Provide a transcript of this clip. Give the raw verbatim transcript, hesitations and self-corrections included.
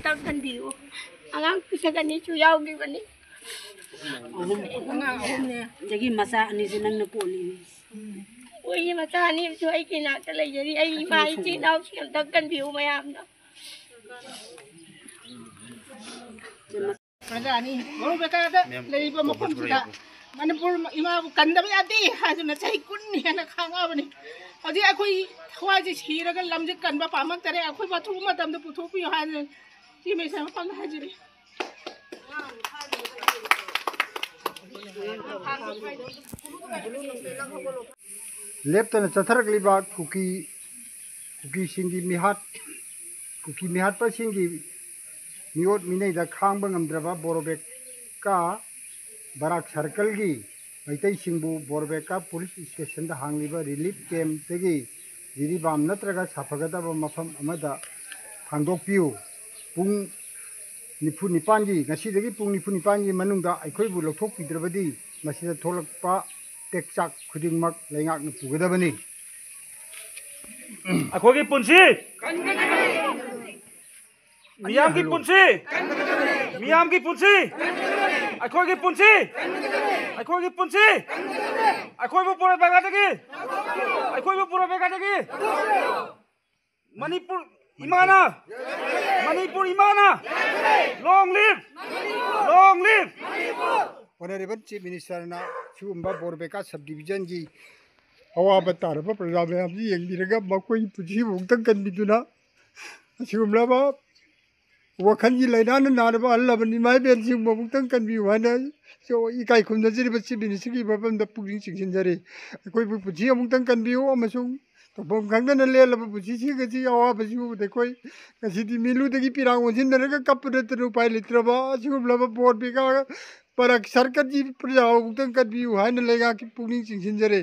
ꯈꯤꯇꯪ ꯈꯟꯕꯤꯌꯨ꯫ ꯑꯉꯥꯡ ꯄꯤꯁꯛ ꯑꯅꯤꯁꯨ ꯌꯥꯎꯈꯤꯕꯅꯤ꯫ ꯑꯍꯨꯝ, ꯑꯉꯥꯡ ꯑꯍꯨꯝꯅꯦ꯫ ꯑꯗꯒꯤ ꯃꯆꯥ ꯑꯅꯤꯁꯨ ꯅꯪꯅ ꯀꯣꯜꯂꯤꯅꯤ꯫ ꯑꯩꯈꯣꯏꯒꯤ ꯃꯆꯥ ꯑꯅꯤꯁꯨ ꯑꯩꯒꯤ ꯏꯅꯥꯛꯇ ꯂꯩꯖꯔꯤ꯫ ꯑꯩ ꯏꯃꯥ ꯏꯆꯤꯟ ꯏꯅꯥꯎꯁꯤꯡ ꯑꯝꯇꯪ ꯀꯟꯕꯤꯌꯨ ꯃꯌꯥꯝꯅ꯫ ꯄ꯭ꯔꯖꯥꯅꯤ ꯕꯣꯔꯣꯕꯦꯀꯥꯗ ꯂꯩꯔꯤꯕ ꯃꯐꯝꯁꯤꯗ ꯃꯅꯤꯄꯨꯔ ꯏꯃꯥꯕꯨ ꯀꯟꯗꯕ ꯌꯥꯗꯦ ꯍꯥꯏꯗꯨꯅ ꯆꯍꯤ ꯀꯨꯟ ꯍꯦꯟꯅ ꯈꯥꯡꯉꯛꯑꯕꯅꯤ꯫ ꯍꯧꯖꯤꯛ ꯑꯩꯈꯣꯏ ꯊꯋꯥꯏꯁꯦ ꯁꯤꯔꯒ ꯂꯝꯁꯦ ꯀꯟꯕ ꯄꯥꯝꯃꯛꯇꯔꯦ꯫ ꯑꯩꯈꯣꯏꯕꯨ ꯑꯊꯨꯕ ꯃꯇꯝꯗ ꯄꯨꯊꯣꯛꯄꯤꯌꯨ ꯍꯥꯏꯗꯅ ꯁꯤ ꯃꯩꯁꯥ ꯃꯐꯝꯗ ꯍꯥꯏꯖꯔꯤ꯫ ꯂꯦꯞꯇꯅ ꯆꯠꯊꯔꯛꯂꯤꯕ ꯀꯨꯀꯤ, ꯀꯨꯀꯤꯁꯤꯡꯒꯤ ꯃꯤꯍꯥꯠ, ꯀꯨꯀꯤ ꯃꯤꯍꯥꯠꯄꯁꯤꯡꯒꯤ ꯃꯤꯑꯣꯠ ꯃꯤꯅꯩꯗ ꯈꯥꯡꯕ ꯉꯝꯗ꯭ꯔꯕ ꯕꯣꯔꯣꯕꯦꯀꯥ ꯕꯔꯥꯛ ꯁꯔꯀꯜꯒꯤ ꯃꯩꯇꯩꯁꯤꯡꯕꯨ ꯕꯣꯔꯣꯕꯦꯀꯥ ꯄꯨꯂꯤꯁ ꯁ꯭ꯇꯦꯁꯟꯗ ꯍꯥꯡꯂꯤꯕ ꯔꯤꯂꯤꯐ ꯀꯦꯝꯞꯇꯒꯤ ꯖꯤꯔꯤꯕꯥꯝ ꯅꯠꯇ꯭ꯔꯒ ꯁꯥꯐꯒꯗꯕ ꯃꯐꯝ ꯑꯃꯗ ꯊꯥꯡꯗꯣꯛꯄꯤꯌꯨ꯫ ꯄꯨꯡ ꯅꯤꯐꯨ ꯅꯤꯄꯥꯟꯒꯤ, ꯉꯁꯤꯗꯒꯤ ꯄꯨꯡ ꯅꯤꯐꯨ ꯅꯤꯄꯥꯟꯒꯤ ꯃꯅꯨꯡꯗ ꯑꯩꯈꯣꯏꯕꯨ ꯂꯧꯊꯣꯛꯄꯤꯗ꯭ꯔꯕꯗꯤ ꯃꯁꯤꯗ ꯊꯣꯛꯂꯛꯄ ꯇꯦꯛꯆꯥꯛ ꯈꯨꯗꯤꯡꯃꯛ ꯂꯩꯉꯥꯛꯅ ꯄꯨꯒꯗꯕꯅꯤ꯫ ꯑꯩꯈꯣꯏꯒꯤ ꯄꯨꯟꯁꯤ, ꯃꯤꯌꯥꯝꯒꯤ ꯄꯨꯟꯁꯤ, ꯃꯤꯌꯥꯝꯒꯤ ꯄꯨꯟꯁꯤ, ꯑꯩꯈꯣꯏꯒꯤ ꯄꯨꯟꯁꯤ, ꯑꯩꯈꯣꯏꯒꯤ ꯄꯨꯟꯁꯤ, ꯑꯩꯈꯣꯏꯕꯨ ꯕꯣꯔꯣꯕꯦꯀꯥꯗꯒꯤ, ꯑꯩꯈꯣꯏꯕꯨ ꯕꯣꯔꯣꯕꯦꯀꯥꯗꯒꯤ ꯃꯅꯤꯄꯨꯔ ꯏꯃꯥꯅ, ꯃꯅꯤꯄꯨꯔ ꯏꯃꯥꯅ, long live, long live꯫ Honourable chief ꯃꯤꯅꯤꯁꯇꯔꯅ ꯁꯤꯒꯨꯝꯕ ꯕꯣꯔꯣꯕꯦꯀꯥ ꯁꯕ ꯗꯤꯕꯤꯖꯟꯒꯤ ꯑꯋꯥꯕ ꯇꯥꯔꯕ ꯄ꯭ꯔꯖꯥ ꯃꯌꯥꯝꯁꯤ ꯌꯦꯡꯕꯤꯔꯒ ꯃꯈꯣꯏꯒꯤ ꯄꯨꯟꯁꯤꯕꯨ ꯑꯃꯨꯛꯇꯪ ꯀꯟꯕꯤꯗꯨꯅ ꯑꯁꯤꯒꯨꯝꯂꯕ ꯋꯥꯈꯜꯒꯤ ꯂꯥꯏꯅꯥꯅ ꯅꯥꯔꯕ ꯑꯍꯜ ꯂꯃꯟ ꯏꯃꯥ ꯏꯕꯦꯟꯁꯤꯡꯕꯨ ꯑꯃꯨꯛꯇꯪ ꯀꯟꯕꯤꯌꯨ ꯍꯥꯏꯅ ꯏꯀꯥꯏ ꯈꯨꯝꯅꯖꯔꯤꯕ ꯆꯤꯐ ꯃꯤꯅꯤꯁꯇꯔꯒꯤ ꯃꯐꯝꯗ ꯄꯨꯛꯅꯤꯡ ꯆꯤꯡꯁꯤꯟꯖꯔꯤ꯫ ꯑꯩꯈꯣꯏꯕꯨ ꯄꯨꯟꯁꯤ ꯑꯃꯨꯛꯇꯪ ꯀꯟꯕꯤꯌꯨ ꯑꯃꯁꯨꯡ ꯇꯧꯐꯝ ꯈꯪꯗꯅ ꯂꯦꯜꯂꯕ ꯄꯨꯟꯁꯤꯁꯤꯡ ꯑꯁꯤ ꯑꯋꯥꯕꯁꯤ ꯎꯕꯗ ꯑꯩꯈꯣꯏ ꯉꯁꯤꯗꯤ ꯃꯤꯠꯂꯨꯗꯒꯤ ꯄꯤꯔꯥꯡ ꯑꯣꯟꯁꯤꯟꯅꯔꯒ ꯀꯞꯄ ꯅꯠꯇꯅ ꯎꯄꯥꯏ ꯂꯩꯇ꯭ꯔꯕ ꯑꯁꯤꯒꯨꯝꯂꯕ ꯕꯣꯔꯣꯕꯦꯀꯥ ꯕꯔꯥꯛ ꯁꯔꯀꯜꯒꯤ ꯄ꯭ꯔꯖꯥ ꯑꯃꯨꯛꯇꯪ ꯀꯟꯕꯤꯌꯨ ꯍꯥꯏꯅ ꯂꯩꯉꯥꯛꯀꯤ ꯄꯨꯛꯅꯤꯡ ꯆꯤꯡꯁꯤꯟꯖꯔꯤ꯫